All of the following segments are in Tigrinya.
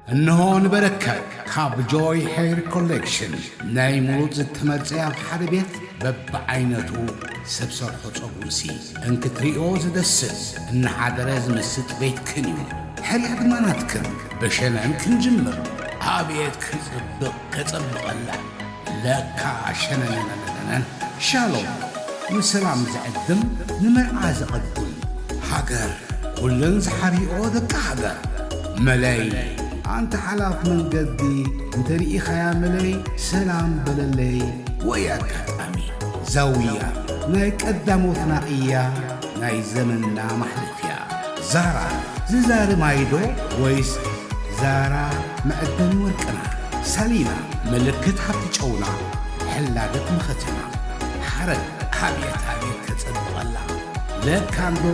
እንሆ ንበረከት ካብ ጆይ ሄር ኮሌክሽን ናይ ምሩፅ ዝተመርፀ ኣብ ሓደ ቤት በብዓይነቱ ሰብ ሰርሖ ፀጉርሲ እንክትሪኦ ዝደስስ እናሓደረ ዝምስጥ ቤትክን እዩ። ሕርያ ድማ ናትክን። ብሸነን ክንጅምር። ኣቤት ክፅብቕ ከፀብቐላ። ለካ ሸነነነነነን። ሻሎም ንሰላም ዝዕድም ንመርዓ ዝቐድም። ሃገር ኩለን ዝሓሪኦ ደቂ ሃገር። መለይ ኣንተ ሓላፍ መንገዲ እንተ ርኢኻያ መለይ ሰላም በለለይ። ወይ ኣጋጣሚ ዛውያ ናይ ቀዳሞትና እያ ናይ ዘመንና ማሕለፍያ። ዛራ ዝዛሪ ማይዶ ወይስ ዛራ መዕደኒ ወርቅና? ሳሊና ምልክት ሃብቲ ጨውና ሕላገት መኸተና። ሓረግ ኣብየት ኣብየት ከጸብቐላ። ለካ እንዶ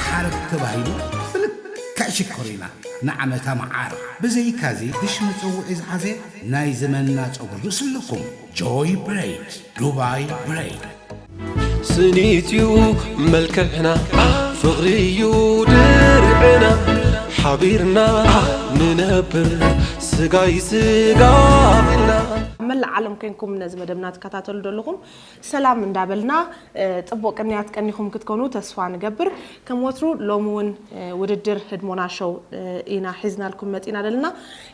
ሓረግ ተባሂሉ ብልክዕ ሽኮሪና ንዓመታ መዓር። ብዘይካዚ ድሽ መጸውዒ ዝሓዘ ናይ ዘመንና ጸጉሪ ርእሲ ኣለኩም። ጆይ ብሬድ፣ ዱባይ ብሬድ። ስኒትዩ መልክዕና ፍቕሪዩ ድርዕና ሓቢርና ንነብር ስጋይ ስጋ ኢልና። ኣብ መላእ ዓለም ኮይንኩም ነዚ መደብና ትከታተሉ ዘለኹም ሰላም እንዳበልና፣ እ፣ ጽቡቕ ቅንያት ቀኒኹም ክትኮኑ ተስፋ ንገብር። ከም ወትሩ ሎሚ እውን፣ እ፣ ውድድር ህድሞና ሾው፣ እ፣ ኢና ሒዝናልኩም መጺና ዘለና።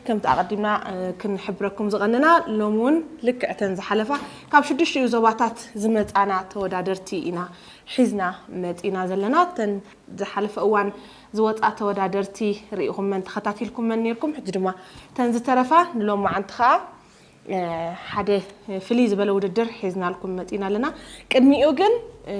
ከምቲ ኣቐዲምና፣ እ፣ ክንሕብረኩም ዝቐነና፣ ሎሚ እውን ልክዕተን ዝሓለፋ ካብ ሽዱሽቲኡ ዞባታት ዝመጻና ተወዳደርቲ ኢና ሒዝና መጺና ዘለና። እተን ዝሓለፈ እዋን ዝወጻ ተወዳደርቲ ርኢኹመን ተኸታቲልኩመን ነይርኩም። ሕጂ ድማ እተን ዝተረፋ ንሎማዓንቲ ኸኣ፣ እ፣ ሓደ ፍልይ ዝበለ ውድድር ሒዝናልኩም መጺና ኣለና። ቅድሚኡ ግን፣ እ፣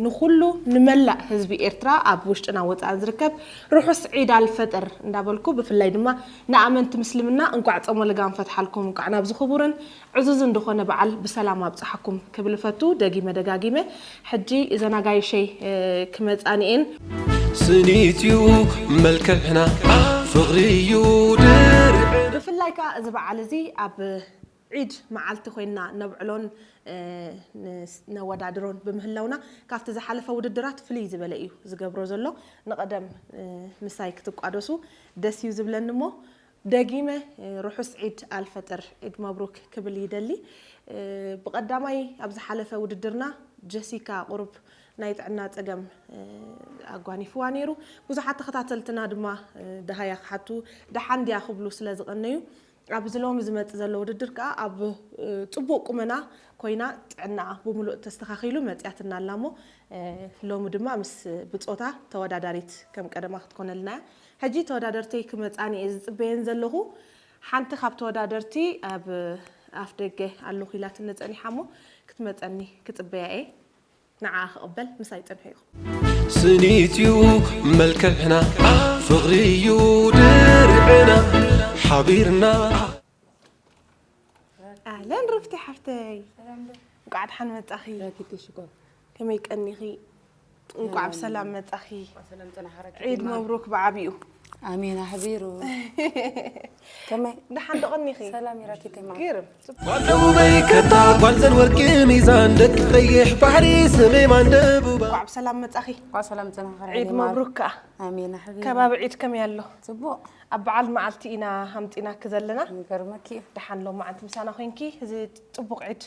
ንኹሉ ንመላእ ህዝቢ ኤርትራ ኣብ ውሽጥና ወጻእን ዝርከብ ርሑስ ዒድ ኣልፈጥር እንዳበልኩ፣ ብፍላይ ድማ ንኣመንቲ ምስልምና እንቋዕ ጾመ ልጋም ፈትሓልኩም፣ እንቋዕ ናብዚ ክቡርን ዕዙዝን ዝኾነ በዓል ብሰላም ኣብጽሓኩም ክብል እፈቱ። ደጊመ ደጋጊመ ሕጂ እዘን ኣጋይሸይ፣ እ፣ ክመጻንኤን። ስኒትዩ መልክዕና ፍቕሪዩ ድርዕ። ብፍላይ ከኣ እዚ በዓል እዚ ኣብ ዒድ መዓልቲ ኮይንና ነብዕሎን፣ እ፣ ንስ-፣ ነወዳድሮን ብምህላውና ካብቲ ዝሓለፈ ውድድራት ፍልይ ዝበለ እዩ ዝገብሮ ዘሎ። ንቐደም፣ እ፣ ምሳይ ክትቋደሱ ደስ እዩ ዝብለኒ እሞ ደጊመ፣ እ፣ ርሑስ ዒድ ኣልፈጥር፣ ዒድ መብሩክ ክብል ይደሊ። እ፣ ብቐዳማይ ኣብ ዝሓለፈ ውድድርና ጀሲካ ቁሩብ ናይ ጥዕና ጸገም፣ እ፣ ኣጓኒፍዋ ነይሩ። ብዙሓት ተኸታተልትና ድማ፣ እ፣ ደሃያ ክሓቱ፣ ደሓን ድያ ክብሉ ስለ ዝቐነዩ፣ ኣብዚ ሎሚ ዝመጽእ ዘሎ ውድድር ከኣ ኣብ፣ እ፣ ጽቡቕ ቁመና ኮይና ጥዕናኣ ብምሉእ ተስተኻኺሉ መጽያትና ኣላ እሞ፣ እ፣ ሎሚ ድማ ምስ ብጾታ ተወዳዳሪት ከም ቀደማ ክትኮነልና እያ። ሕጂ ተወዳደርተይ ክመጻኒ እየ ዝጽበየን ዘለኹ። ሓንቲ ካብ ተወዳደርቲ ኣብ ኣፍ ደገ ኣለኹ ኢላትኒ ጸኒሓ እሞ ክትመጸኒ ክጽበያ እየ። ንዓ ክቕበል ምሳይ ጽንሑ ኢኹም። ስኒትዩ መልክዕና ፍቕሪዩ ድርዕና ሓቢርና። ኣህለን ሩፍቲ ሓፍተይ። ሰላም ዶ? እንቋዕ ደሓን መጻኺ። ራኪብ ሽኮር። ከመይ ቀኒኺ? እንቋዕ ብሰላም መጻኺ። ሰላም ጽናሕ ራኪብ ዒድ ማ። መብሩክ ብዓቢኡ። ኣሜን ኣሕቢሩ። ከመይ? ደሓን ዶ ቀኒኺ? ሰላም ይራኪብ ማ። ግርም። ጓል ደቡበይ ከታ ጓል ዘን ወርቂ ሚዛን ደቂ ቀይሕ ባሕሪ ሰሜን ደቡባ። እንቋዕ ብሰላም መጻኺ። እንቋዕ ሰላም ጽናሕ ራኪብ ዒድ ማ። መብሩክ ከኣ። ኣሜን ኣሕቢሩ። ከባቢ ዒድ ከመይ ኣሎ? ጽቡቕ። ኣብ በዓል መዓልቲ ኢና ኣምጺናኪ ዘለና። ይገርመኪ እዩ። ደሓን ሎማዓንቲ ምሳና ኮይንኪ፣ እዚ ጽቡቕ ዒድ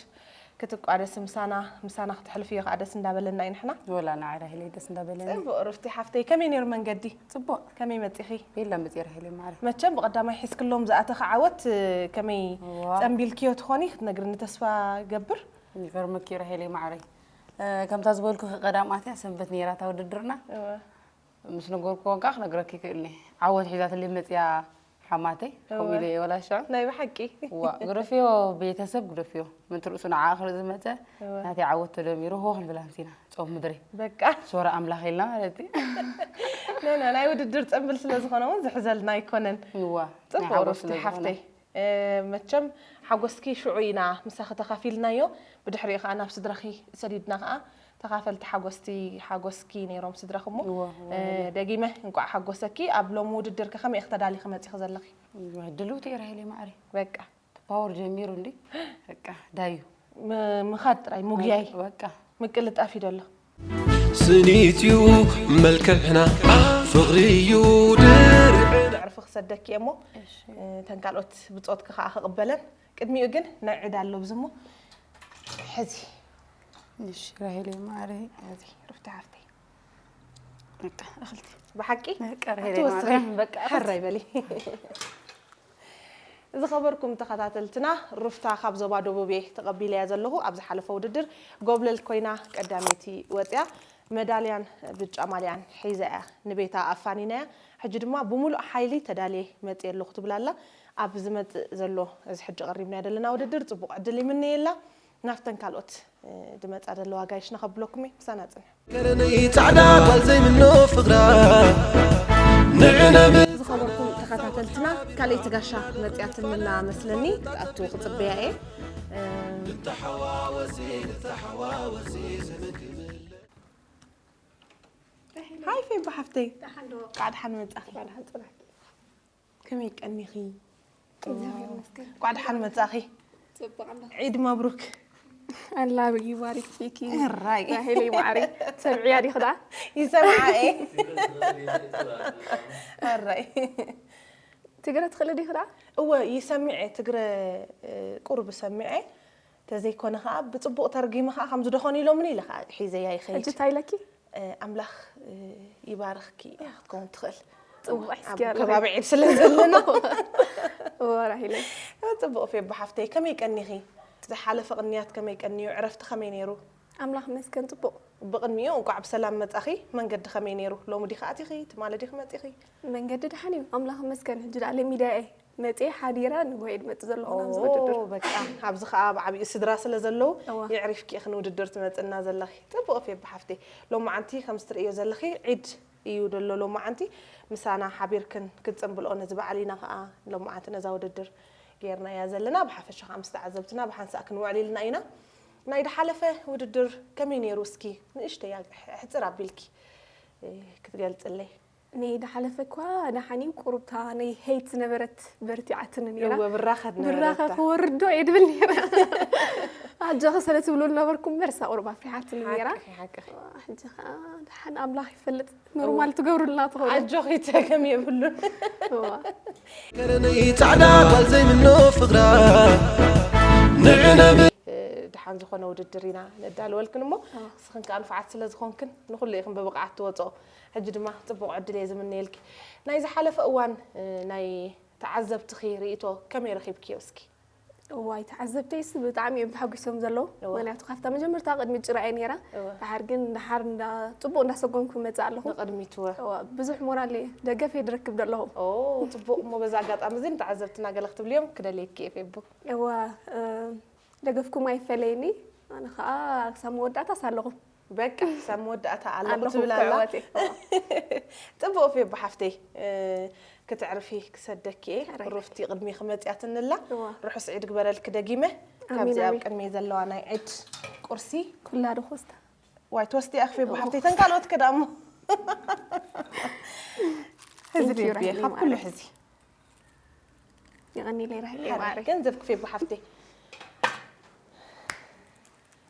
ክትቋደሲ ምሳና፣ ምሳና ክትሕልፍዮ ከኣ ደስ እንዳበለና እዩ ንሕና። ወላ ንዓይ ራሄለይ ደስ እንዳበለኒ። ጽቡቕ ሩፍቲ ሓፍተይ፣ ከመይ ነይሩ መንገዲ? ጽቡቕ። ከመይ መጺኺ? ቤላ መጺ ራሄለይ ማዕረ። መቸም ብቐዳማይ ሒዝክሎም ዝኣተኺ ዓወት፣ ከመይ እዋ። ጸምቢልክዮ ትኾኒ ክትነግርኒ ተስፋ ገብር። ይገርመኪ ራሄለይ ማዕረይ። እ፣ ከምታ ዝበልኩ ቀዳም ኣትያ ሰንበት ነይራ እታ ውድድርና። እዋ። ምስ ነገርኩዎ ከኣ ክነግረኪ ይክእል እየ። ዓወት ሒዛትለይ መጽያ ሓማተይ፣ እወ። ከምኡ ኢለ እየ ወላ ሽዑ። ናይ ብሓቂ? እዋ፣ ግደፍዮ፣ ቤተሰብ ግደፍዮ። ምእንቲ ርእሱ ንዓኣ ክርኢ ዝመጸ፣ እወ። ናተይ ዓወት ተደሚሩ፣ ሆ ክንብል ኣምሲና፣ ጾም ምድሪ። በቃ። ሶራ ኣምላኽ ኢልና ማለት እዩ። ኖ፣ ኖ፣ ናይ ውድድር ጽምብል ስለ ዝኾነ እውን ዝሕዘልና ኣይኮነን። እዋ፣ ጽቡቕ ናይ ሓጎስ ሩፍቲ ስለ ዝኾነ። ሓፍተይ። እ፣ መቸም ሓጎስኪ ሽዑ ኢና ምሳኺ ተኻፊልናዮ። ብድሕሪኡ ኸኣ ናብ ስድራኺ ሰዲድና ኸኣ ተኻፈልቲ ሓጎስቲ፣ ሓጎስኪ ነይሮም ስድራኺ እሞ፣ እወ፣ እወ፣ እ፣ እወ። ደጊመ እንቋዕ ሓጎሰኪ። ኣብ ሎሚ ውድድር ከ ከመይ ኢኺ ተዳሊኺ መጺኺ ዘለኺ? እወ፣ ድልውቲ እየ ራሄለይ ማዕረይ። በቃ። ፓወር ጀሚሩ እንዲ። በቃ፣ ዳዩ። ም-፣ ምኻድ ጥራይ፣ ሙግያይ። በቃ። ምቅልጣፍ እዩ ደሎ። ስኒትዩ መልክዕና ፍቕሪ እዩ ድርዒ። ዕርፊ ክሰደኪ እየ እሞ እተን ካልኦት ብፆትኪ ከዓ ክቕበለን። ቅድሚኡ ግን ናይ ዕዳ ኣሎ ብዙ እሞ ሕዚ እሺ ራሄለይ ማዕረይ። ሕዚ ሩፍቲ ሓፍተይ በቃ እኽልቲ ብሓቂ በቃ ራሄለይ ትወስኺ ማዕረይ። በቃ ሕራይ በሊ። ዝኸበርኩም ተኸታተልትና፣ ሩፍታ ካብ ዞባ ደቡብ እየ ተቐቢለያ ዘለኹ። ኣብ ዝሓለፈ ውድድር ጎብለል ኮይና ቀዳመይቲ ወፅያ፣ መዳልያን ብጫ ማልያን ሒዛ እያ ንቤታ ኣፋኒናያ። ሕጂ ድማ ብምሉእ ሓይሊ ተዳልየ መፅየ ኣለኹ ትብል ኣላ። ኣብ ዝመፅእ ዘሎ እዚ ሕጂ ቀሪብናዮ ዘለና ውድድር ፅቡቕ ዕድል ይምነየላ። ናብተን ካልኦት ድመፃ ዘለዋ ጋይሽ ነኸብለኩም እየ። ምሳና ፅንሑ። ከረነይ ፃዕዳ ጓል ዘይምኖ ፍቕራ ንዕነብ ዝኸበርኩም ተኸታተልትና፣ ካልኣይቲ ጋሻ መፅያትንላ መስለኒ ክትኣቱ ክፅበያ እየ። ሃይ ፌባ ሓፍተይ፣ ቃዕ ደሓን መፃኺ። ከመይ ቀኒኺ? ቋዕ ደሓን መጻኺ። ዒድ መብሩክ። ኣላ ይባሪክ ፊኪ ራይ ራሄለይ ማዕሪ። ሰምዕያ ዲኺ ደኣ? ይሰምዓ እየ። ራይ ትግረ ትኽእሊ ዲኺ ደኣ? እወ ይሰምዐ ትግረ እ፣ ቁሩብ ሰምዐ ተዘይኮነ ከዓ ብፅቡቕ ተርጊመ ከዓ ከም ዝደኾን ኢሎምኒ ኢለ ከዓ ሒዘያ ይኸይድ ሕጂ እንታይ ኢለኪ? እ፣ ኣምላኽ እ፣ ይባርኽኪ እያ ክትከውን ትኽእል ፅቡቕ ኣብ እስኪ ኣለኺ ከባቢ ዒድ ስለ ዘለና እወ ራሄለይ ፅቡቕ ፌባ ሓፍተይ ከመይ ቀኒኺ ዝሓለፈ ቅንያት ከመይ ቀንዩ ዕረፍቲ ከመይ ነይሩ ኣምላኽ መስገን ፅቡቕ ብቕድሚኡ እንቋዕ ብሰላም መጻኺ መንገዲ ከመይ ነይሩ ሎሚ ዲኺ ኣቲኺ ትማሊ ዲኺ መጺኺ መንገዲ ደሓን እዩ ኣምላኽ መስገን ሕጂ ደኣ ለሚዳ እየ መፅየ ሓዲረ ንጎየ ድመፅእ ዘለኹ ናብዚ ውድድር ኦ፣ በቃ ኣብዚ ከዓ ኣብ ዓብዩ ስድራ ስለ ዘለዉ እዋ። የዕሪፍኪ ኢኺ ንውድድር ትመፅና ዘለኺ ፅቡቕ ፌባ ሓፍተይ ሎማዓንቲ ከም ዝትርእዮ ዘለኺ ዒድ እዩ ደሎ ሎማዓንቲ ምሳና ሓቢርክን ክትፅንብልኦ ነዚ በዓል ኢና ከዓ ሎማዓንቲ ነዛ ውድድር ገይርናያ ዘለና ብሓፈሻ ከዓ ምስ ተዓዘብትና ብሓንሳእ ክንውዕል ኢልና ኢና ናይ ድሓለፈ ውድድር ከመይ ነይሩ እስኪ ንእሽተይ ኣሕፅር ኣቢልኪ እ፣ ክትገልፅለይ ናይ ድሓለፈ እኳ ደሓን እዩ ቁሩብታ ናይ ሄይት ዝነበረት በርቲዓትኒ ነይራ እወ ብራኸ ብራኸ ነበረታ ክወርዶ እየ ድብል ነይራ ኣጆኺ ስለ ትብሉ ነበርኩም በርሳ ቁሩብ ኣፍሪሓትኒ ነይራ ሓቅኺ ሓቅኺ ሕጂ ከዓ ደሓን ኣምላኽ ይፈልጥ ኖርማል ትገብሩልና ትኽእሉ ኣጆኺ ተገም የብሉን እዋ። ከረነይ ፃዕዳ ጓል ዘይምኖ ፍቕራ ንዕነብ ድሓን ዝኾነ ውድድር ኢና ነዳልወልክን እሞ ንስኽን ከዓ ንፉዓት ስለ ዝኾንክን ንኹሉ ኢኽን ብብቕዓት ትወፅኦ ሕጂ ድማ ፅቡቕ ዕድል እየ ዝምነየልኪ ናይ ዝሓለፈ እዋን እ፣ ናይ ተዓዘብትኺ ርእይቶ ከመይ ረኺብክዮ እስኪ እዋይ ተዓዘብተይስ ብጣዕሚ እዮም ተሓጒሶም ዘለዉ እዋ። ምክንያቱ ካብታ መጀመርታ ቅድሚ ጭራ እየ ነይራ እዋ። ድሓር ግን ድሓር እንዳ ፅቡቅ እንዳሰጎምኩ ይመፅእ ኣለኹ ንቕድሚት እወ እዋ፣ ብዙሕ ሞራል እየ ደገፍ እየ ድረክብ ዘለኹ ኦ ፅቡቕ እሞ በዚ ኣጋጣሚ እዚ ንተዓዘብትና ገለ ክትብልዮም ክደልየኪ እየ ፌቡ እዋ እ፣ ደገፍኩም ኣይፈለየኒ ኣነ ከዓ ክሳብ መወዳእታስ ኣለኹ በቃ ክሳብ መወዳእታ ኣለኹ ኣለኹ ትብል ኣላ ክዕወት እየ። ፅቡቕ ፌቡ ሓፍተይ እ፣ ክትዕርፊ ክሰደኪ እየ ሕራይ። ሩፍቲ ቅድሚ ክመፅያትንላ እዋ። ርሑስ ዒድ ግበረልኪ ደጊመ ኣሜን፣ ካብዚ ኣብ ኣሜን። ቅድሚ ዘለዋ ናይ ዒድ ቁርሲ ኩላ ዶ ክወስዳ ዋይ ትወስዲ ኣኽፊ ብሓፍተይ ተን ካልኦት ክዳሞ ሕዚ Thank you፣ ሪቢ ራሄል ካብ ማዕረ። ኩሉ ሕዚ የቐኒለይ ራሄል ማዕረ ገንዘብ ክፌ ብሓፍተይ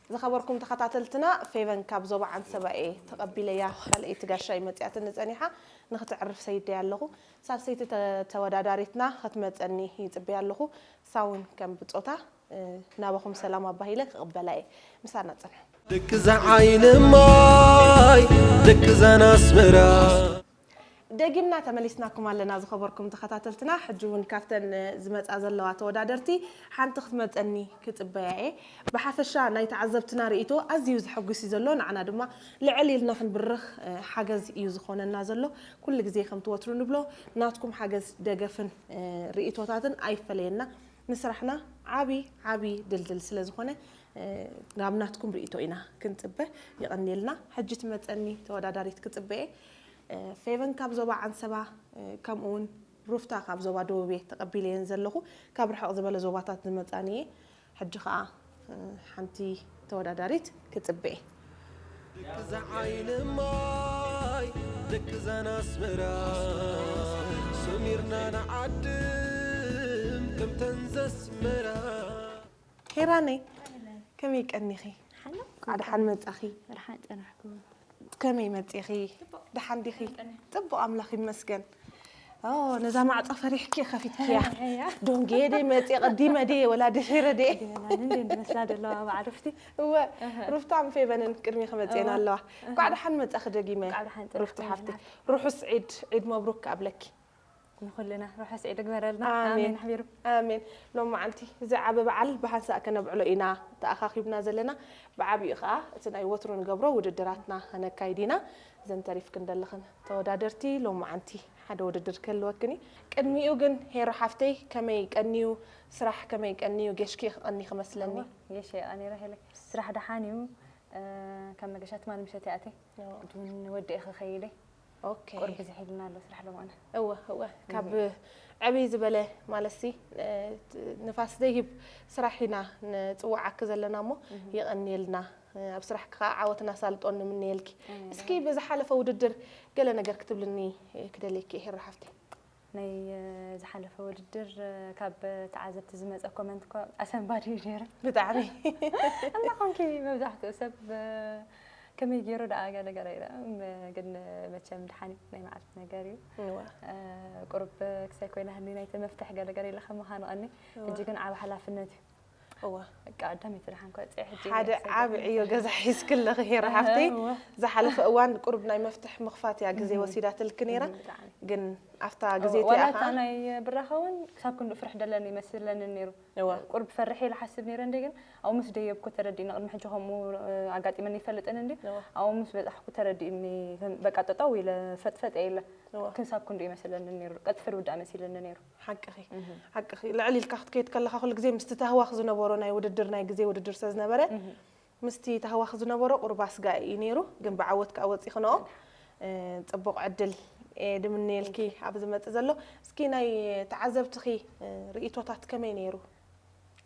ዝኸበርኩም ተኸታተልትና ፌቨን ካብ ዞባ ዓንሰባ እየ ተቐቢለያ ካልኣይቲ ጋሻ ይመፅያትኒ ፀኒሓ ንክትዕርፍ ሰይደያ ኣለኹ ሳልሰይቲ ተ- ተወዳዳሪትና ክትመፀኒ ይፅበያ ኣለኹ ሳውን ከም ብፆታ እ፣ ናባኹም ሰላም ኣባሂለ ክቕበላ እየ ምሳና ፅንሑ ደቂ ዛ ዓይኒ ማይ ደቂ ዛን ኣስመራ ደጊምና ተመሊስናኩም ኣለና ዝኸበርኩም ተኸታተልትና ሕጂ እውን ካብተን ዝመፃ ዘለዋ ተወዳደርቲ ሓንቲ ክትመፀኒ ክፅበያ እየ ብሓፈሻ ናይ ተዓዘብትና ርእቶ ኣዝዩ ዘሐጉስ እዩ ዘሎ ንዓና ድማ ልዕል ኢልና ክንብርኽ እ፣ ሓገዝ እዩ ዝኾነና ዘሎ ኩሉ ግዜ ከምቲ ወትሩ ንብሎ ናትኩም ሓገዝ ደገፍን እ፣ ርእቶታትን ኣይፈለየና ንስራሕና ዓቢ ዓቢ ድልድል ስለ ዝኾነ እ፣ ናብ ናትኩም ርእቶ ኢና ክንፅበ የቐኒልና ሕጂ ትመፀኒ ተወዳዳሪት ክፅበየ ፌቨን ካብ ዞባ ዓንሰባ ከምኡውን ሩፍታ ካብ ዞባ ደቡብ እየ ተቐቢለየን ዘለኹ ካብ ርሕቕ ዝበለ ዞባታት ዝመፃኒ እየ ሕጂ ከዓ ሓንቲ ተወዳዳሪት ክፅበየ ደቂ ዛ ዓይኒ ማይ ደቂ ዛን ኣስመራ ሰሚርና ንዓድም ከምተን ዘስመራ ሄራነይ ከመይ ቀኒኺ ኣድሓን መፃኺ ርሓን ፀናሕኩ ከመይ መፂኺ ደሓን ዲኺ? ጽቡቕ፣ ኣምላኽ ይመስገን። ኦ፣ ነዛ ማዕጾ ፈሪሕኪ ከፊትክያ። ዶንጌ ደ መጽየ ቀዲመ ደ ወላ ድሒረ ደ? እወ፣ ሩፍታን ፌቨንን ቅድሚ ክመጽየን ኣለዋ። እንኳዕ ደሓን መጻኺ ደጊመ። ሩፍቲ ሓፍቲ፣ ርሑስ ዒድ፣ ዒድ መብሩክ ኣብለኪ። ንኹልና ርሑስ ዒድ ግበረልና። ኣሜን። ኣሜን ኣሕቢሩ። ኣሜን። ሎማዓንቲ እዚ ዓቢ በዓል ብሓንሳእ ከነብዕሎ ኢና ተኣኻኺብና ዘለና። ብዓቢኡ ኸኣ እቲ ናይ ወትሩ ንገብሮ ውድድራትና ከነካይድ ኢና። እዘን ተሪፍክን ዘለኽን ተወዳደርቲ ሎማዓንቲ ሓደ ውድድር ክህልወክን እዩ። ቅድሚኡ ግን ሄሮ ሓፍተይ ከመይ ቀንዩ፣ ስራሕ ከመይ ቀንዩ፣ ጌሽኪ ክቐኒ ክመስለኒ። እወ፣ ጌሽ እየ ቀኒረ ሄለ። ስራሕ ደሓን እዩ። እ፣ ካብ መገሻ ትማሊ ምሸት እየ ኣትየ። እወ። ሕጂ እውን ወዲኤ ክኸይድ እየ። ኦኬ። ቁሩብ ብዝሕ ኢልና ኣሎ ስራሕ ሎማዓንቲ። እወ፣ እወ። ካብ ዕብይ ዝበለ ማለትሲ፣ እ፣ ንፋስ ዘይህብ ስራሕ ኢና ንጽውዓኪ ዘለና እሞ፣ እህ። የቐንየልና። እ፣ ኣብ ስራሕኪ ከዓ ዓወትን ኣሳልጦን ንምነየልኪ። ኣሜን። እስኪ ብዝሓለፈ ውድድር ገለ ነገር ክትብልኒ፣ እ፣ ክደልየኪ እየ ሄሮ ሓፍተይ። ናይ፣ እ፣ ዝሓለፈ ውድድር፣ እ፣ ካብ ተዓዘብቲ ዝመጸ ኮመንት እኮ ኣሰንባዲ እዩ ነይሩ። ብጣዕሚ። እና ኾንኪ መብዛሕትኡ ሰብ፣ እ፣ ከመይ ገይሩ ደኣ ገለ ገለ ኢለ፣ ም-፣ ግን መቸም ድሓን እዩ፣ ናይ መዓልቲ ነገር እዩ። እወ። እ፣ ቁሩብ ክሳይ ኮይና ህኒ ናይቲ መፍትሕ ገለ ገለ ኢለ ከም ምዃኑ ቀኒ፣ እወ። ሕጂ ግን ዓቢ ሓላፍነት እዩ። እወ። በቃ ቀዳመይቲ ድሓን ክወጽእ ሕጂ ሓደ ይመስል። ዓቢ ዕዮ ገዛ ሒዝኪ ኣለኺ ሄሮ እህ፣ ሓፍተይ። እወ። ዝሓለፈ እዋን ቁሩብ ናይ መፍትሕ ምኽፋት እያ ግዜ እህ። ወሲዳትልኪ ነይራ። እህ፣ ብጣዕሚ። ግን ኣብታ እወ፣ ግዜ ዋላ እቲኣ እታ ከዓ ናይ ብራኸ እውን ክሳብ ክንዱ ፍርሕ ደለኒ ይመስለኒ ነይሩ። እወ። ቁሩብ ፈርሕ ኢለ ሓስብ ነይረ እንደ ግን ኣብኡ ምስ ደየብኩ ተረዲእኒ። ቅድሚ ሕጂ ከምኡ፣ እ፣ ኣጋጢመኒ ይፈልጥን እንዲ እወ። ኣብኡ ምስ በጻሕኩ ተረዲእኒ። ከም በቃ ጠጠው ኢለ ፈጥፈጥ ኢለ እወ። ክሳብ ክንዱ ይመስለኒ ነይሩ። ቀጥፍር ውዳእ መሲለኒ ነይሩ። ሓቅኺ። እህ። ሓቅኺ። ልዕል ኢልካ ክትከይድ ከለኻ ኩሉ ግዜ ምስቲ ታህዋኽ ዝነበሮ ናይ ውድድር፣ ናይ ግዜ ውድድር ስለ ዝነበረ፣ እህ። ምስቲ ታህዋኽ ዝነበሮ ቁሩብ ኣስጋኢ እዩ ነይሩ፣ ግን ብዓወት ከኣ ወጺኽንኦ። እ፣ ጽቡቕ ዕድል እየ ድምነየልኪ ኣብ ዝመጽእ ዘሎ። እስኪ ናይ ተዓዘብትኺ፣ እ፣ ርእይቶታት ከመይ ነይሩ?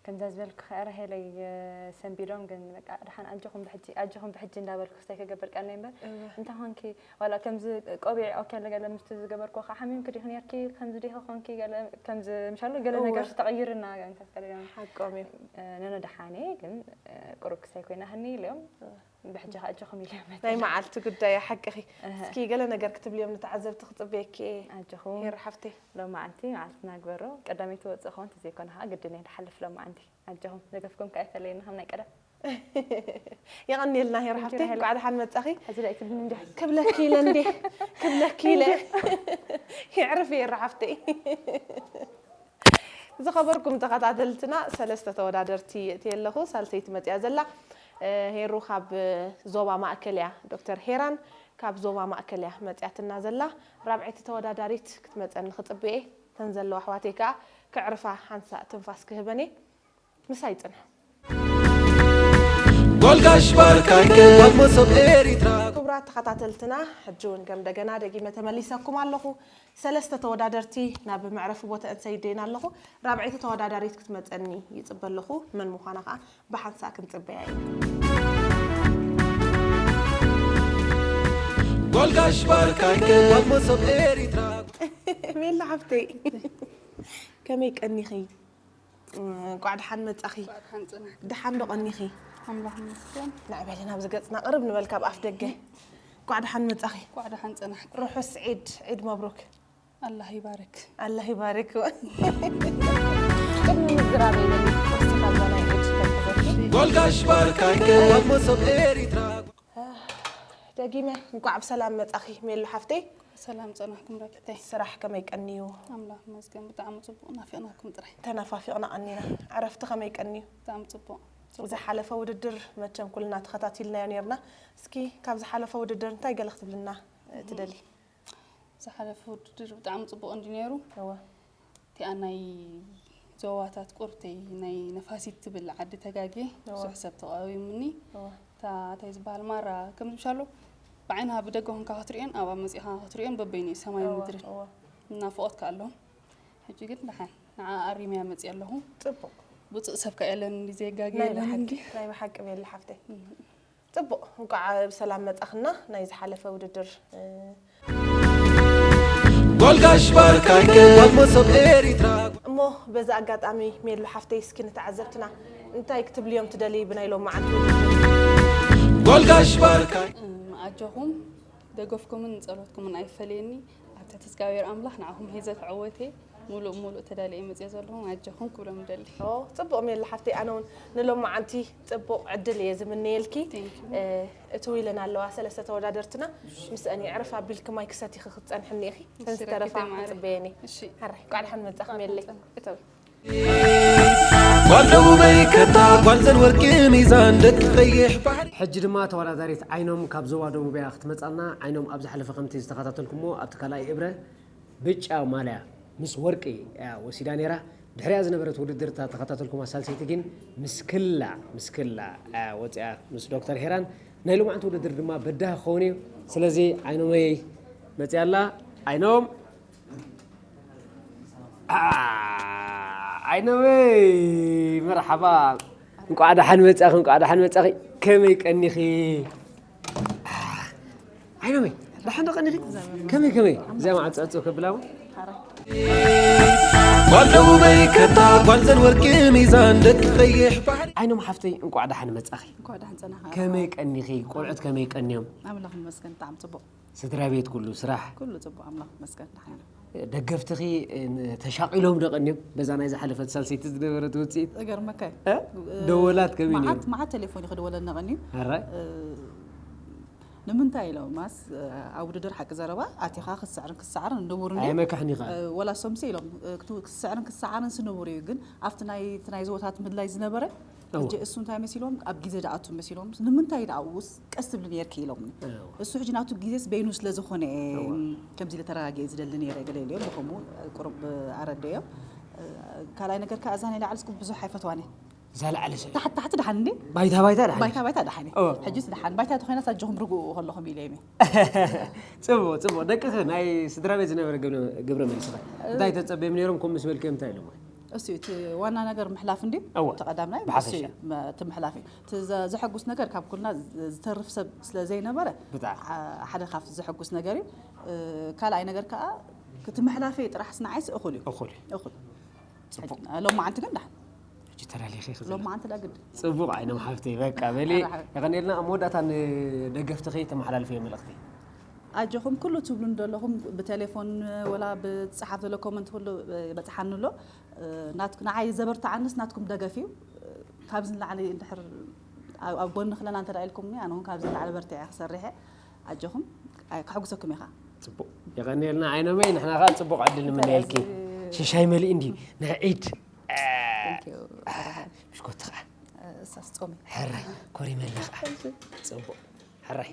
ከምዛ ዝበልኩ ኸኣ ራሄለይ፣ እ፣ ሰንቢዶም፣ ግን በቃ ደሓን ኣጆኹም ብሕጂ፣ ኣጆኹም ብሕጂ እንዳበልኩ ክስታይ ክገብር ቀንየ እምበር፣ እወ። እንታይ ኾንኪ፣ ዋላ ከምዚ ቆቢዕ ኦኬ፣ ገለ ምስቲ ዝገበርክዎ ከዓ ሓሚምኪ ዲኺ ነርኪ፣ ከምዚ ዲኺ ኾንኪ፣ ገለ ከምዚ፣ ምሻሉ ገለ እወ። ነገር ተቐይርና፣ ገንካ ተቐይርና። ሓቆም እዮም። እ፣ ነነ ደሓን እየ፣ ግን፣ እ፣ ቁሩብ ክሳይ ኮይና ህኒ ኢሎም፣ እወ። ብሕጂ ከዓ ኣጆኹም ኢለ እየ ናይ መዓልቲ ጉዳይ እያ፣ ሓቅኺ። እህ። እስኪ ገለ ነገር ክትብልዮም ንተዓዘብቲ ክጽበየኪ እየ። ኣጆኹም። ሄሮ ሓፍተይ። ሎማዓንቲ መዓልትና ግበሮ። ቀዳመይቲ ወጽእ ኸውን ተዘይኮነ ከዓ ግድን እየ ንሓልፍ ሎማዓንቲ። ኣጆኹም፣ ደገፍኩም ከኣ ኣይፈለየና ከም ናይ ቀደም። የቐንየልና ሄሮ ሓፍተይ፣ ሄሎ። እንኳዕ ደሓን መጻኺ። ሕዚ ዳኣ ኣይትብልኒ እንዲያ። ክብለኪ ኢለ እንዴ፣ ክብለኪ ኢለ። የዕርፍ ሄሮ ሓፍተይ። ዝኸበርኩም ተኸታተልትና፣ ሰለስተ ተወዳደርቲ የእትየ ኣለኹ። ሳልሰይቲ መጺኣ ዘላ፣ እ፣ ሄሩ ካብ ዞባ ማእከል እያ። ዶክተር ሄራን ካብ ዞባ ማእከል እያ መጺኣትና ዘላ። ራብዐይቲ ተወዳዳሪት ክትመጸኒ ክጽበ እየ። እተን ዘለዋ ኣሕዋተይ ከኣ ከዕርፋ ሓንሳእ ትንፋስ ክህበን እየ። ምሳይ ጽንሑ። ጓል ጋሽ ባርካይ፣ ጓል መሶብ ኤሪትራ። ክቡራት ተኸታተልትና፣ ሕጂ እውን ከም ደገና ደጊመ ተመሊሰኩም ኣለኹ። ሰለስተ ተወዳደርቲ ናብ መዕረፊ ቦተአን ሰይደን ኣለኹ። ራብዐይቲ ተወዳዳሪት ክትመጸኒ ይጽበ ኣለኹ። መን ምዃና ከኣ ብሓንሳእ ክንጽበያ ኢና። ጓል ጋሽ ባርካይ፣ ጓል መሶብ ኤሪትራ። ሜላ ሓፍተይ፣ ከመይ ቀኒኺ? እንቋዕ ደሓን መጻኺ። እንቋዕ ደሓን ጸናሕኪ። ደሓን ዶ ቀኒኺ? ኣምላኽ ይመስገን። ንዕ በሊ ናብዚ ገጽና ቅርብ ንበል ካብ ኣፍ ደገ። እንቋዕ ደሓን መጻኺ። እንቋዕ ደሓን ጸናሕኪ። ርሑስ ዒድ፣ ዒድ መብሩክ። ኣላህ ይባርክ። ኣላህ ይባርክ። ቅድሚ ምዝራበይ በሊ፣ እስቲ ካብዛ ናይ ዒድ ሽከር ክዘኪ። ጓል ጋሽ ባርካይ፣ ጓል መሶብ ኤሪትራ። ደጊመ እንቋዕ ብሰላም መጻኺ ሜሉ ሓፍተይ። ሰላም ጸናሕኩም ረኪተይ። ስራሕ ከመይ ቀንዩ? ኣምላኽ ይመስገን ብጣዕሚ ጽቡቕ፣ ናፊቕናኩም ጥራይ። ተናፋፊቕና ቀኒና። ዕረፍቲ ከመይ ቀንዩ? ብጣዕሚ ጽቡቕ። ጽቡቕ። ዝሓለፈ ውድድር መቸም ኩልና ተኸታቲልናዮ ኔርና። እስኪ ካብ ዝሓለፈ ውድድር እንታይ ገለ ክትብልና፣ እ፣ ትደሊ? ዝሓለፈ ውድድር ብጣዕሚ ጽቡቕ እንዲ ነይሩ። እወ። እቲኣ ናይ ዞባታት ቁርተይ ናይ ነፋሲት ትብል ዓዲ ተጋግየ እወ። ብዙሕ ሰብ ተቓዊሙኒ። እወ። እታ እንታይ ዝበሃል ማራ ከምዚ ምሻሎ ብዓይንኻ ብደገ ኮንካ ክትሪኦን ኣብኣ መጺኻ ክትሪኦን በበይኑ እዩ ሰማይ እወ፣ ምድርን። እወ። ናፍቖትካ ኣሎ። ሕጂ ግን ደሓን ንዓ ኣሪመያ መጺአ ኣለኹ። ጽቡቕ። ብጹእ ሰብ ከ የለን እንዲ ዘይጋገ ናይ የለን ብሓቂ፣ እንዲ። ናይ ብሓቂ ሜሉ ሓፍተይ። እም። ጽቡቕ፣ እንቋዕ ብሰላም መጻኽና። ናይ ዝሓለፈ ውድድር፣ እ፣ ጓል ጋሽ ባርካይ፣ ጓል መሶብ ኤሪትራ። እሞ በዚ ኣጋጣሚ ሜሉ ሓፍተይ፣ እስኪ ንተዓዘብትና እንታይ ክትብልዮም ትደልዪ ብናይ ሎማዓንቲ ውድድር? ጓል ጋሽ ባርካይ። እም፣ ኣጆኹም፣ ደገፍኩምን ጸሎትኩምን ኣይፈለየኒ። ኣብ ትሕቲ እግዚኣብሔር ኣምላኽ ንዓኹም ሒዘ ክዕወት እየ። ሙሉእ ሙሉእ ተዳልየ መጽየ ዘለኹ ኣጀኹም ክብሎም እደሊ። ኦ፣ ጽቡቕ ሜሊ ሓፍተይ፣ ኣነ እውን ንሎማዓንቲ ጽቡቕ ዕድል እየ ዝምነየልኪ። Thank you። እ፣ እቲ ዊለን ኣለዋ ሰለስተ ተወዳደርትና፣ ምስአን የዕርፍ ኣቢልኪ ማይ ክሰቲኺ ክትጸንሕኒ ኢኺ። እተን እሺ፣ ዝተረፋ ረኪበ ማዕረ። ክጽበየን እየ። እሺ። ሕራይ፣ እንቋዕ ደሓን መጻኺ ሜሊ። እተው። ጓል ደቡበይ ከታ ጓል ዘን ወርቂ ሚዛን ደቂ ቀይሕ ባሕሪ። ሕጂ ድማ ተወዳዳሪት ዓይኖም ካብ ዞባ ደቡብ እያ ክትመጻልና። ዓይኖም ኣብ ዝሓለፈ ከምቲ ዝተኸታተልኩሞ ኣብቲ ካልኣይ እብረ ብጫ ማልያ ምስ ወርቂ እያ ወሲዳ ነይራ። ድሕሪኣ ዝነበረት ውድድር እታ ተኸታተልኩማ ሳልሰይቲ ግን ምስ ክላ ምስ ክላ እያ ወፂኣ ምስ ዶክተር ሄራን። ናይ ሎማዓንቲ ውድድር ድማ በዳሂ ክኸውን እዩ። ስለዚ ዓይኖመይ መፂኣ ኣላ። ዓይኖም አ፣ ዓይኖመይ መርሓባ፣ እንቋዕ ደሓን መጻኺ፣ እንቋዕ ደሓን መጻኺ። ከመይ ቀኒኺ? ዓይኖመይ ደሓን ዶ ቀኒኺ? ከመይ ከመይ? እዚኣ መዓት ጸዕጹ ከብላ እሞ። ጓል ደቡበይ ከታ ጓል ዘን ወርቂ ሚዛን ደቂ ቀይሕ ባሕሪ። ዓይኖም ሓፍተይ እንቋዕ ደሓን መጻኺ። እንኳዕ ደሓን ጸናኻ። ከመይ ቀኒኺ? ቆልዑት ከመይ ቀኒዮም? ኣምላኽ ይመስገን ብጣዕሚ ጽቡቕ። ስድራ ቤት ኩሉ ስራሕ? ኩሉ ጽቡቕ ኣምላኽ ይመስገን ደሓን እዮም። ደገፍትኺ እ፣ ተሻቒሎም ዶ ቀኒዮም? በዛ ናይ ዝሓለፈት ሳልሰይቲ ዝነበረት ውፅኢት? እገርመካ እዩ። እ? ደወላት ከመይ ነይሩ? መዓት መዓት ቴሌፎን እዩ ክድወለና ቀንዩ። ኣራይ? እ፣ ንምንታይ ኢሎም ማስ ኣብ ውድድር ሓቂ ዘረባ ኣቲኻ ክትስዕርን ክትሰዓርን ንቡር እንድዩ። ኣየመካሕን ኢኻ። እ፣ ወላ ሶምሲ ኢሎም እ፣ ክቱ- ክትስዕርን ክትሰዓርን ንቡር እዩ፣ ግን ኣብቲ ናይ እቲ ናይ ዞታት ምድላይ ዝነበረ እወ። ሕጂ እሱ እንታይ መሲሎም ኣብ ግዜ ደኣቱ መሲሎም ንምንታይ ደኣ ውስ ቀስ ትብሊ ነርኪ ኢሎምኒ። እወ። እሱ ሕጂ ናቱ ግዜስ በይኑ ስለ ዝኾነ እየ እወ። ከምዚ ኢለ ተረጋጊኤ ዝደሊ ነይረ ገለ ኢለዮም ብኸምኡ ቁሩብ ኣረደዮም። ካልኣይ ነገር ከኣ እዛ ናይ ላዕሊ ስኩብ ብዙሕ ኣይፈትዋን እየ። እዛ ላዕሊ ሰብ ታሕቲ ታሕቲ ደሓን እንዴ? ባይታ ባይታ ደሓን። ባይታ ባይታ ደሓን እየ። እወ። ሕጂስ ደሓን ባይታ ተኾይናስ ኣጆኹም ርግኡ ከለኹም ኢለ እየ። ጽቡቕ ጽቡቕ። ደቅኺ ናይ ስድራ ቤት ዝነበረ ግብረ ግብረ መልስኻ እንታይ ተጸበዮም ነይሮም? ከምኡ ምስ በልክዮም እንታይ ኢሎም? እሱ እቲ ዋና ነገር ምሕላፍ እንዲ እወ። ተቐዳምናይ ብሓፈሻ። እሱ እዩ፣ መ- እቲ ምሕላፍ እዩ። እቲ ዘ- ዘሐጉስ ነገር ካብ ኩልና ዝ- ዝተርፍ ሰብ ስለ ዘይነበረ ብጣዕሚ። ዓ- ሓደ ካብቲ ዘሐጉስ ነገር እዩ። እ፣ ካልኣይ ነገር ከዓ እቲ ምሕላፈይ ጥራሕስ ንዓይስ እኹል እዩ። እኹል እዩ። እኹል። ሎማዓንቲ ግን ዳሕን ሕጂ ተላሊኺ ክዝለ ሎማዓንቲ ዳ ግድ ጽቡቕ ዓይኖም ሓፍተይ በቃ በሊ ኣራሓ። የቐኔልና። ኣብ መወዳእታ ንደገፍትኺ ተመሓላልፍዮ መልእኽቲ? ኣጆኹም ኩሉ ትብሉን ዘለኹም ብቴሌፎን ወላ ብዝፀሓፍ ዘሎ ኮመንት ኩሉ በፅሓኒ ኣሎ። ናትኩ ንዓይ ዘበርትዓንስ ናትኩም ደገፍ እዩ። ካብዚ ንላዕሊ እንድሕር ኣብ ኣብ ጎኒ ክለና እንተ ኢልኩምኒ ኣነ እውን ካብዚ ንላዕሊ በርቲዐ ክሰርሕ እየ። ኣጆኹም ኣይ- ከሕጉሰኩም ኢኻ። ጽቡቕ የቐኔልና ዓይኖመይ። ንሕና ከዓ ጽቡቕ ዕድል ንምነየልኪ። ሽሻይ መሊኡ እንዲ ናይ ዒድ Thank you። ብሽኮቲ ከዓ እሳስ ጾሚ ሕራይ ኮሪመላ ከዓ ጽቡቕ ሕራይ።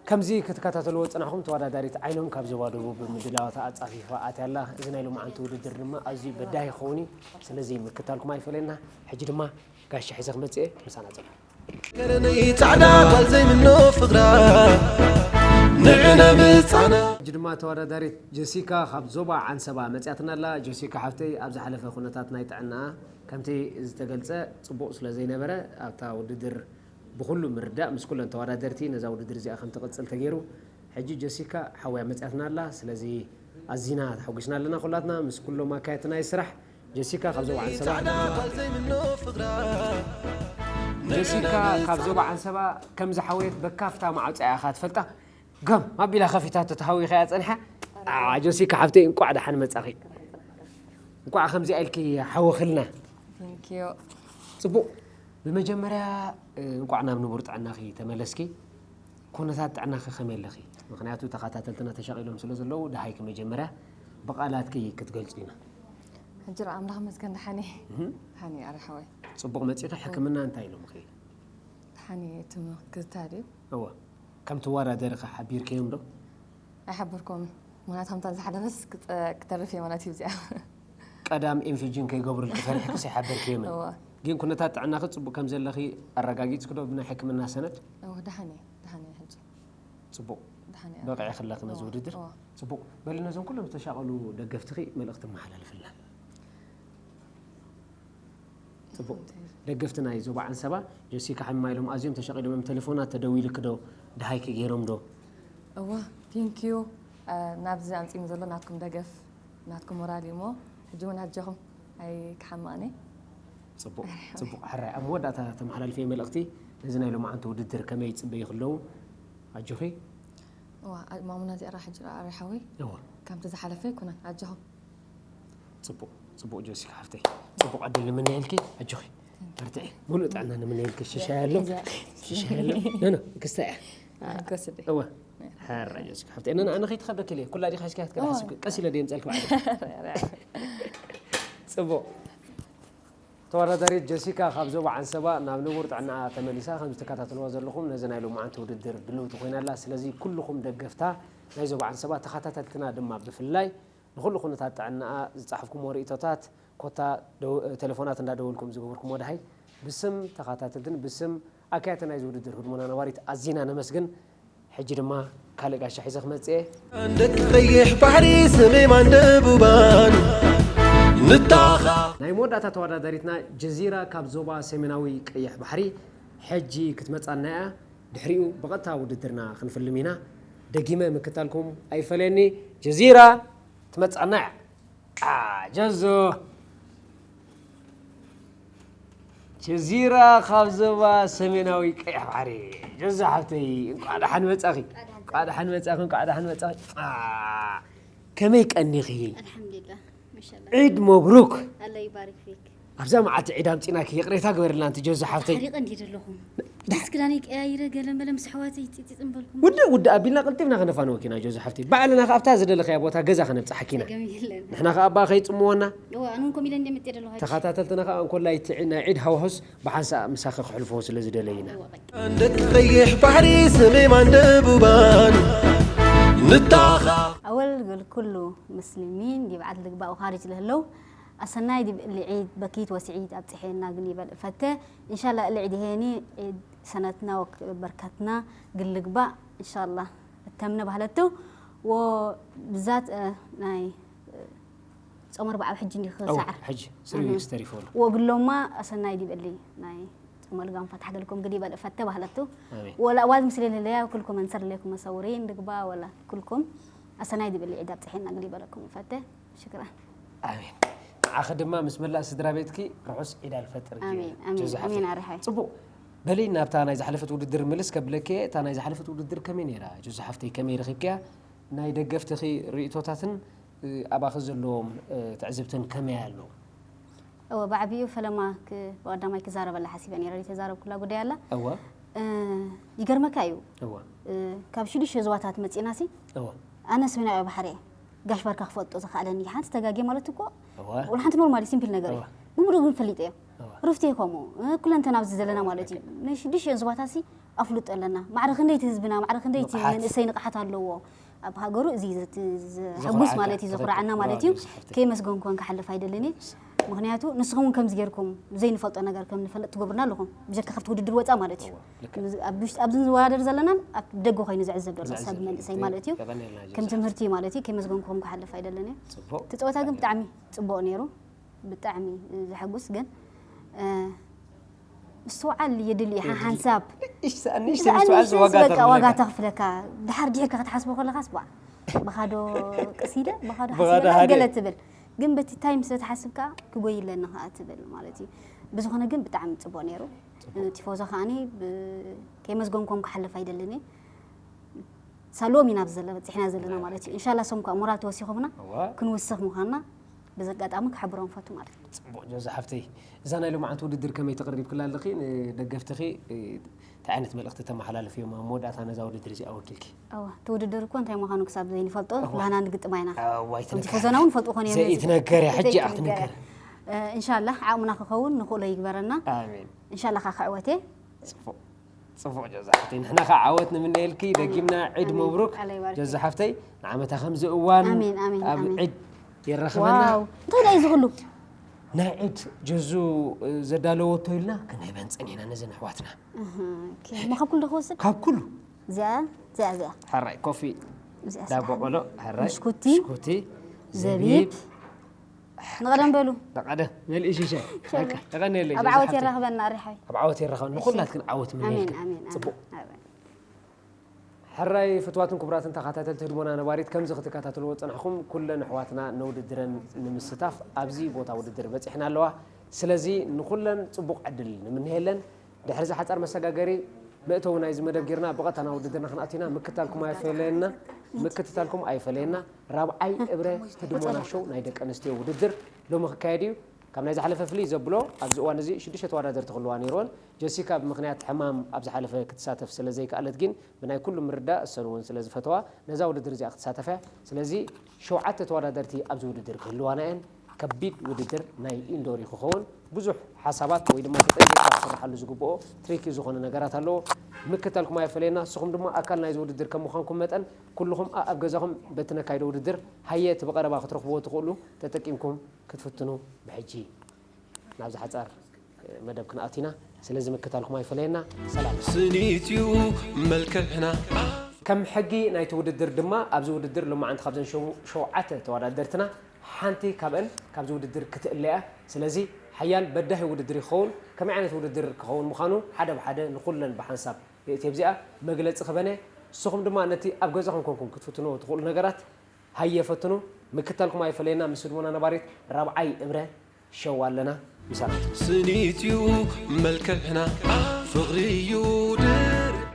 ከምዚ ክትከታተልዎ ዝጸናሕኩም ተወዳዳሪት ዓይኖም ካብ ዞባ ደቡብ ብምድላዋታ ኣጻፊፋ ኣትያ ኣላ። እዚ ናይ ሎማዓንቲ ውድድር ድማ ኣዝዩ በዳሂ ክኸውን እዩ። ስለዚ ምክታልኩም ኣይፈለየና። ሕጂ ድማ ጋሻ ሒዘ ክመጽእ እየ። ምሳና ጽንሑ። ከረነይ ጻዕዳ ጓል ዘይምኖ ፍቕራ ንዕነ ምጻና። ሕጂ ድማ ተወዳዳሪት ጀሲካ ካብ ዞባ ዓንሰባ መጽያትና ኣላ። ጀሲካ ሓፍተይ ኣብ ዝሓለፈ ኩነታት ናይ ጥዕና ከምቲ ዝተገልጸ ጽቡቕ ስለ ዘይነበረ ኣብታ ውድድር ብኹሉ ምርዳእ ምስ ኩለን ተወዳደርቲ ነዛ ውድድር እዚኣ ከም ትቕጽል ተገይሩ። ሕጂ ጀሲካ ሓውያ መጽያትና ኣላ። ስለዚ ኣዚና ተሓጒስና ኣለና ኩላትና ምስ ኩሎም ኣካየድቲ ናይ ስራሕ። ጀሲካ ካብ ዞባ ዓንሰባ። ጓል ዘይምኖ ፍቕራ ጀሲካ ካብ ዞባ ዓንሰባ ከም ዝሓወየት በካፍታ መዓብፃ ኢኻ ትፈልጣ። ገም ኣቢላ ከፊታ ተተሃዊኸ እያ ጸኒሓ። ጀሲካ ሓፍተይ እንቋዕ ደሓን መጻኺ። እንቋዕ ከምዚኣ ኢልኪ ሓወኽልና። Thank you። ጽቡቕ። ብመጀመርያ እንቋዕ ናብ ንቡር ጥዕናኺ ተመለስኪ። ኩነታት ጥዕናኺ ከመይ ኣለኺ? ምኽንያቱ ተኸታተልትና ተሻቒሎም ስለ ዘለዉ ደሃይኪ መጀመርያ ብቓላትኪ ክትገልጹ ኢና። ሕጂ ኣምላኽ መስገን ደሓን እየ። ደሓን እየ ኣረ ሓወይ። ጽቡቕ መጺኺ። ሕክምና እንታይ ኢሎምኺ? ደሓን እየ ትም- ክታል እዩ። እወ። ከም ትወዳደሪ ከ ሓቢርክዮም ዶ? ኣይሓበርኮምን። ምኽንያቱ ከምታ ዝሓለፈስ ክጠ- ክተርፍ እየ ማለት እዩ እዚኣ። ቀዳም ኢንፊጅን ከይገብሩልኪ ፈሪሕክስ ኣይሓበርክዮምን። እወ። ግን ኩነታት ጥዕናኺ ጽቡቕ ከም ዘለኺ ኣረጋጊጽኪ ዶ ብናይ ሕክምና ሰነድ? እወ ደሓን እየ ደሓን እየ ሕጂ። ጽቡቕ። ደሓን እየ። በቒዕኺ ኣለኺ ነዚ ውድድር? እወ። ጽቡቕ። በሊ ነዞም ኩሎም ዝተሻቐሉ ደገፍትኺ መልእኽቲ መሓላልፍለን። ጽቡቕ። ደገፍቲ ናይ ዞባ ዓንሰባ ጀሲካ ሓሚማ ኢሎም ኣዝዮም ተሻቒሎም እዮም። ቴሌፎናት ተደዊሉኪ ዶ? ደሃይኪ ገይሮም ዶ? እወ thank you። ናብዚ ኣምጺእኒ ዘሎ ናትኩም ደገፍ ናትኩም ሞራል እዩ እሞ ሕጂ እውን ኣጆኹም ኣይክሓምቕን እየ። ጽቡቕ ጽቡቕ። ሕራይ ኣብ መወዳእታ ተመሓላልፍዮ መልእኽቲ ነዚ ናይ ሎማዓንቲ ውድድር ከመይ ይጽበዩ ክለዉ ኣጆኺ? እዋ፣ ማሙና እዚኣ ሕጂ ርኣ ሓወይ። እዋ ከምቲ ዝሓለፈ ኣይኮነን ኣጆኹም። ጽቡቕ ጽቡቕ ጆሲካ ሓፍተይ ጽቡቕ ዕድል ንምነየልኪ። ኣጆኺ በርትዒ። ሙሉእ ጥዕና ንምነየልኪ። ሽሻይ ኣሎ ሽሻይ ኣሎ። ኖ ኖ ክስታይ እያ። ሓጎስ ደ እዋ ሓራ ጆሲካ ሓፍተይ። ነና ኣነ ከይትኸብደኪ ኢለ ኩላ ዲኻ እስኪ ክትከዳ ሓሲብኪ ቀስ ኢለ ደየምጸልኪ ባዕደ። ጽቡቕ ተወዳዳሪት ጀሲካ ካብ ዞባ ዓንሰባ ናብ ንቡር ጥዕናኣ ተመሊሳ። ከም ዝትከታተልዎ ዘለኹም ነዚ ናይ ሎማዓንቲ ውድድር ድልውቲ ኮይና ኣላ። ስለዚ ኩልኹም ደገፍታ ናይ ዞባ ዓንሰባ ተኸታተልትና ድማ ብፍላይ ንኹሉ ኩነታት ጥዕናኣ ዝጻሕፍኩምዎ ርእይቶታት ኮታ ደው- ቴሌፎናት እንዳደወልኩም ዝገበርኩምዎ ደሃይ ብስም ተኸታተልትን ብስም ኣካየድቲ ናይዚ ውድድር ህድሞና ነባሪት ኣዚና ነመስግን። ሕጂ ድማ ካልእ ጋሻ ሒዘ ክመጽእ እየ። ደቂ ቀይሕ ባሕሪ ሰሜማን ደቡባን ንታኻ ናይ መወዳእታ ተወዳዳሪትና ጀዚራ ካብ ዞባ ሰሜናዊ ቀይሕ ባሕሪ ሕጂ ክትመጻና እያ። ድሕሪኡ ብቐጥታ ውድድርና ክንፍልም ኢና። ደጊመ ምክታልኩም ኣይፈለየኒ። ጀዚራ ትመጻና እያ። ጀዞ ጀዚራ ካብ ዞባ ሰሜናዊ ቀይሕ ባሕሪ። ጀዞ ሓፍተይ እንቋዕ ደሓን መጻኺ። እንቋዕ ደሓን መጻኺ። እንቋዕ ደሓን መጻኺ። ከመይ ቀኒኺ? ኣልሓምዱሊላህ ማሻላ ዒድ መብሩክ። ኣላ ይባርክ ፊክ። ኣብዛ መዓልቲ ዒድ ኣምጺናኪ ይቕሬታ ግበርልና ኣንቲ ጀዞ ሓፍተይ። ሓሪቐ እንዲ ዘለኹም ዳስ ክዳነይ ቀያይረ ገለ መለ ምስ ኣሕዋተይ ፂፂ ፅምበልኩም ውድእ ውድእ ኣቢልና ቀልጢፍና ከነፋንወኪ ኢና ጆዚ ሓፍቲ። ባዕልና ከኣ ኣብታ ዝደለኽያ ቦታ ገዛ ከነብጽሓኪ ኢና። ገሚ የለን ንሕና ከኣ ኣባ ከይጽምወና። እዋ ኣነ እውን ኮሚለ እንደ መጤ ደለኹ ተኸታተልትና ከኣ እንኮላይ እቲ ናይ ዒድ ሃዋሁስ ብሓንሳእ ምሳኺ ክሕልፎ ስለ ዝደለዩ ኢና። ደቂ ቀይሕ ባሕሪ ሰሜማን ደቡባን ንታኻ أول قل كل مسلمين دي بعد لقباء وخارج لهلو أسناي دي العيد بكيت وسعيد أبتحينا قني بل فته إن شاء الله العيد هيني عيد سنتنا وبركتنا قل لقباء إن شاء الله التمنى بهلتو وبالذات آه، ناي ጾም ኣርብዓ ኣብ ሕጂ እንዲኺ እወ፣ ሰዓር ሕጂ ስሪ እህ። ስተሪፎ ኣሎ። ወግሎማ ኣሰናይ ዲበሊ ናይ ጾም ኣልጋም ፈትሕ ገልኩም ግዲ በል ፈተ ባህለቱ ኣሜን። ወላ ዋዝ ምስሌ ለለያ ኩልኩም እንሰር ለኩም መሰውሪን ድግባ ወላ ኩልኩም ኣሰናይ ዲበሊ ዒድ ኣብጽሒና ግዲ በለኩም ፈተ ሽክራን ኣሜን። ንዓኺ ድማ ምስ መላእ ስድራ ቤትኪ ርሑስ ዒድ ኣልፈጥር ኣሜን፣ ኣሜን፣ ጆዚ ሓፍተይ። ኣሜን ኣርሓይ። ጽቡቕ በሊ ናብታ ናይ ዝሓለፈት ውድድር ምልስ ከብለኪ። እታ ናይ ዝሓለፈት ውድድር ከመይ ነይራ ጆዚ ሓፍተይ? ከመይ ረኺብክያ? ናይ ደገፍትኺ ርእይቶታትን እ፣ ኣባኺ ዘለዎም እ፣ ትዕዝብትን ከመይ ኣሎ? እወ ብዓቢኡ ፈለማ ክ- ብቐዳማይ ክዛረበላ ሓሲበ ነይረ ዘይተዛረብኩላ ጉዳይ ኣላ እወ እ፣ ይገርመካ እዩ እወ እ፣ ካብ ሽዱሽተ ዞባታት መፂና ሲ እወ ኣነ ሰሜናዊ ባሕሪ እየ ጋሽ ባርካ ክፈልጦ ዝኽኣለኒ ሓንቲ ተጋጌ ማለት እኮ እወ ወላ ሓንቲ ኖርማሊ ሲምፕል ነገር እዩ እወ ብምሉእ ግን ፈሊጠ እዮ እወ ርፍቲ ይኸምኡ እ፣ ኩለን ተን ኣብዚ ዘለና ማለት እዩ ናይ ሽዱሽተ ዞባታት ሲ ኣፍልጦ ኣለና ማዕረ ክንደይ እቲ ህዝብና ማዕረ ክንደይ እቲ ንቕሓት። መንእሰይ ንቕሓት ኣለዎ ኣብ ሃገሩ እዚ ዘት- ዘሐጉስ ዘኹርዓካ፣ ማለት እዩ ዘኹርዓና ትኽክል። ማለት እዩ ብራቮ፣ ሓፍተይ። ከይመስገንኩ ከን ክሓልፍ ኣይደልን እየ ምክንያቱ ንስኹም እውን ከምዚ ጌርኩም ብዘይንፈልጦ ነገር ከም ንፈልጥ ትገብርና ኣለኹም ብጀካ ካብቲ ውድድር ወፃ ማለት እዩ እወ፣ ልክዕ። ኣብ ውሽጢ- ኣብዚ ንወዳደር ዘለናን ኣብ ደገ ኮይኑ ዝዕዘብ ዘሎ ሰብ ዝዕዘብ፣ መንእሰይ ልክዕ። ማለት እዩ የቐንየልና ጆሲ ከም ሓፍተይ። ትምህርቲ ማለት እዩ ከይመስገንኩ ከም ክሓልፍ ኣይደልን እየ ጽቡቕ። እቲ ፀወታ ግን ብጣዕሚ ፅቡቕ ነይሩ ብጣዕሚ ዘሐጉስ ግን እ፣ ምስትውዓል የድሊ እዩ ሓንሳብ ንእሽተ ምስትውዓል ዋጋ በቃ ዋጋ ተኽፍለካ። ተኽፍለካ ድሓር ድሕርካ ክትሓስቦ ከለካስ ባ ብኻዶ ቅስ ኢለ ብኻዶ ብኻዶ ሓሲበላ ሃደ። ገለ ትብል ግን በቲ ታይም ስለ ተሓስብካ ክጎይለኒ ከዓ ትብል ማለት እዩ ብዝኾነ ግን ብጣዕሚ ፅቡቅ ነይሩ ቲፎዞ ከዓኒ ብ- ከይመስገንኩም ክሓልፍ ኣይደልን እየ ሳሎም ኢና ብዘለ በፂሕና ዘለና ማለት እዩ እንሻላ ሶም ከዓ ሞራል ተወሲኹምና እዋ። ክንውስኽ ምዃንና በዚ ኣጋጣሚ ክሕብሮም ፈቱ ማለት እዩ ጽቡቕ ጆዚ ሓፍተይ እዛ ናይ ሎማዓንቲ ውድድር ከመይ ተቕሪብክላ ኣለኺ ንደገፍትኺ እንታይ ዓይነት መልእኽቲ ተመሓላልፍ እዮም ኣብ መወዳእታ ነዛ ውድድር እዚኣ ወኪልኪ እዋ እቲ ውድድር እኮ እንታይ ምዃኑ ክሳብ ዘይንፈልጦ ኩላህና ንግጥማ ኢና ዋይ እቲ ፈዘና እውን ፈልጡ ኮነ ዘይትነገር እያ ሕጂ እያ ክትንገር እንሻላ ዓቕምና ክኸውን ንኽእሎ ይግበረና ኣሜን እንሻላ ካ ክዕወት እየ ጽቡቕ ጽቡቕ ጆዚ ሓፍተይ ንሕና ከዓ ዓወት ንምነየልኪ ደጊምና ዒድ ኣሜን። መብሩክ ኣላ ይባርክ። ጆዚ ሓፍተይ ንዓመታ ከምዚ እዋን ኣሜን፣ ኣሜን፣ ኣብ ኣሜን። ዒድ የራኽበና ዋው እንታይ ደኣ እዩ ዝኽሉ ናይ ዒድ ጀዙ ዘዳለወቶ ኢልና ክንህበን ጸኒሕና ነዘን ኣሕዋትና እማ ካብ ኩሉ ዶ ክወስድ ካብ ኩሉ እዚኣ እዚኣ እዚኣ ሕራይ ኮፊ እዚኣ ዳቦ ስራሕ። ቆሎ ሕራይ ብሽኩቲ፣ ሽኩቲ ዘቢብ። ንቐደም በሉ ንቐደም በል ኢሽሻ ተቐነለይ ኣብ ዓወት የራኽበና ርሓይ ኣብ ዓወት የራኸብ ንኹላትክን ዓወት ኣሜን ምንየልክን ኣሜን ጽቡቕ ኣሜን ሕራይ ፍትዋትን ክቡራትን ተኸታተልቲ ህድሞና ነባሪት ከምዚ ክትከታተልዎ ዝጸናሕኩም ኩለን ኣሕዋትና ንውድድረን ንምስታፍ ኣብዚ ቦታ ውድድር በጺሕና ኣለዋ ስለዚ ንኹለን ጽቡቕ ዕድል ንምንሄለን ድሕሪ ዝሓጻር መሰጋገሪ መእተዊ ናይዚ መደብ ጌርና ብቐጥታ ናብ ውድድርና ክንኣቱ ኢና። ምክታልኩም ኣይፈለየና፣ ምክትታልኩም ኣይፈለየና። ራብዓይ እብረ ህድሞና ሾው ናይ ደቂ ኣንስትዮ ውድድር ሎሚ ክካየድ እዩ። ካብ ናይ ዝሓለፈ ፍልይ ዘብሎ ኣብዚ እዋን እዚ ሽዱሽተ ተወዳደርቲ ክህልዋ ነይርወን። ጀሲካ ብምኽንያት ሕማም ኣብ ዝሓለፈ ክትሳተፍ ስለ ዘይከኣለት ግን ብናይ ኩሉ ምርዳእ እሰን እውን ስለ ዝፈተዋ ነዛ ውድድር እዚኣ ክትሳተፍ እያ። ስለዚ ሸውዓተ ተወዳደርቲ ኣብዚ ውድድር ክህልዋና እየን። ከቢድ ውድድር ናይ ኢንዶር እዩ ክኸውን። ብዙሕ ሓሳባት ወይ ድማ ተጠንቂቕካ ክትሰርሓሉ ዝግብኦ ትሪኪ ዝኾነ ነገራት ኣለዎ። ምክታልኩም ኣይፈለየና። ንስኹም ድማ ኣካል ናይዚ ውድድር ከም ምዃንኩም መጠን ኩልኹም ኣብ ገዛኹም በቲ ነካይዶ ውድድር ሃየ እቲ ብቐረባ ክትረኽብዎ ትኽእሉ ተጠቂምኩም ክትፍትኑ ብሕጂ ናብዚ ሓጻር መደብ ክንኣቱ ኢና። ስለዚ ምክታልኩም ኣይፈለየና። ሰላም። ስኒትዩ መልክዕና። ከም ሕጊ ናይቲ ውድድር ድማ ኣብዚ ውድድር ሎማዓንቲ ካብዘን ሸው- ሸውዓተ ተወዳደርትና ሓንቲ ካብአን ካብዚ ውድድር ክትእለ እያ። ስለዚ ሓያል በዳሂ ውድድር ይኸውን። ከመይ ዓይነት ውድድር ክኸውን ምዃኑ ሓደ ብሓደ ንኹለን ብሓንሳብ የእትየ። ኣብዚኣ መግለጺ ክበነ ንስኹም ድማ ነቲ ኣብ ገዛኹም ኮንኩም ክትፍትንዎ ትኽእሉ ነገራት ሃየ ፈትኑ። ምክታልኩም ኣይፈለየና። ምስ ህድሞና ነባሪት ራብዓይ እብረ ሸው ኣለና። ምሳና። ስኒትዩ መልክዕና ፍቕሪ እዩ